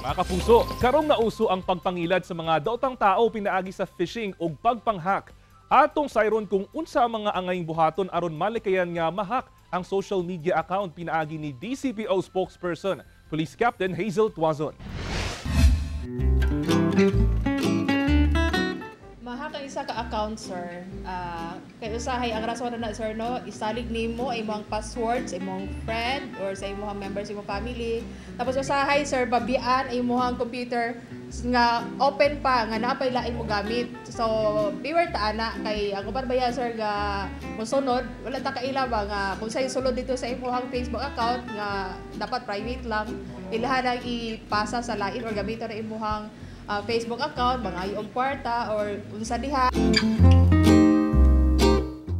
Mga kapuso, karong nauso ang pagpangilad sa mga daotang tao pinaagi sa phishing o pagpanghack. Atong sayron kung unsa ang mga angayng buhaton aron malikayan nga mahack ang social media account pinaagi ni DCPO spokesperson, Police Captain Hazel Tuazon. Mahack ang isa ka account, sir. Kay usahay ang rason na, sir, no, isalig nimo ang imong password sa imong friend or sa imong member sa imong family. Tapos usahay, sir, babian ang imong computer nga open pa nga naa pay lain mo gamit. So beware ta ana kay ang uban ba yan, sir, nga mosunod wala ta kaila ba nga kung say sulod dito sa imong Facebook account nga dapat private lang, ilaha nang ipasa sa lain or gamiton na imong Facebook account, mga og kwarta or unsa diha.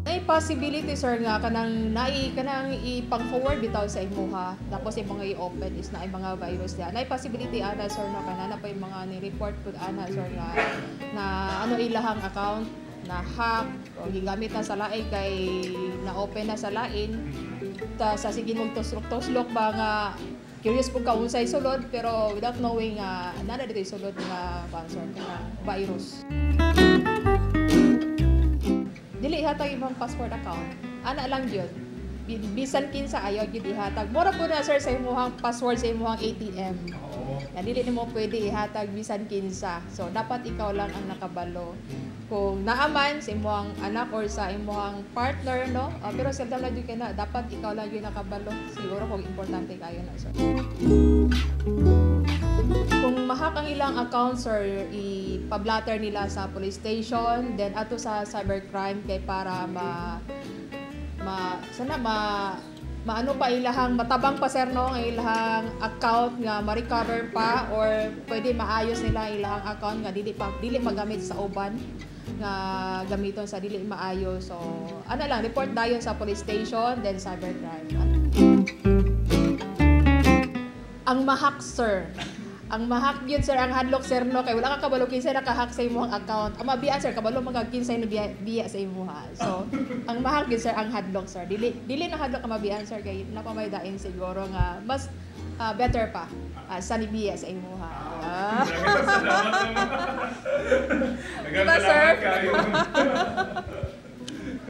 May possibility, sir, nga kanang nai kanang ipang-forward bitaw sa imuha tapos imong i-open is naay mga virus diha. Naay possibility ana, sir, no, kana na pa yung mga ni-report pud ana, sir, nga na ano ilahang account na hack o gigamit na sa lain kay na-open na sa lain ta sa sige mong tuslok-tuslok ba nga curious pud ka unsay sulod, pero without knowing nga naa na dito sulod nga kuan, sir, nga virus. Dili ihatag imong password account. Ana lang gyud. Bisan kinsa ayaw gyud ihatag. Mura po na, sir, sa imong password sa imong ATM. Na dili nimo pwede ihatag bisan kinsa. So dapat ikaw lang ang nakabalo. Kung naaman sa imong anak or sa imong partner, no? Pero seldom na jud kay na dapat ikaw lang gyud nakabalo. Siguro kung importante kayo na, sir. Kung mahack ang ilang account, sir, ipa-blatter nila sa police station, then ato sa cybercrime kay para ma ma sana ma maano pa ilahang matabang pa, sir, no, ang ilahang account nga ma-recover pa or pwede maayos nila ang ilahang account nga dili pa dili magamit sa uban nga gamiton sa dili maayo. So ano lang, report dayon sa police station, then cybercrime. Ang mahack, sir. Ang mahack yun, sir, ang hadlok, sir, no, kay wala ka kabalo kinsa nakahack sa imong account. Ang mabiya, sir, kabalo mga kinsay na biya sa imuha. So, ang mahack yun, sir, ang hadlok, sir. Dili dili na hadlok ang mabiyan, sir, kay napamay dain siguro nga mas better pa sa nibiya sa imuha. Salamat. Diba, sir? Kayo.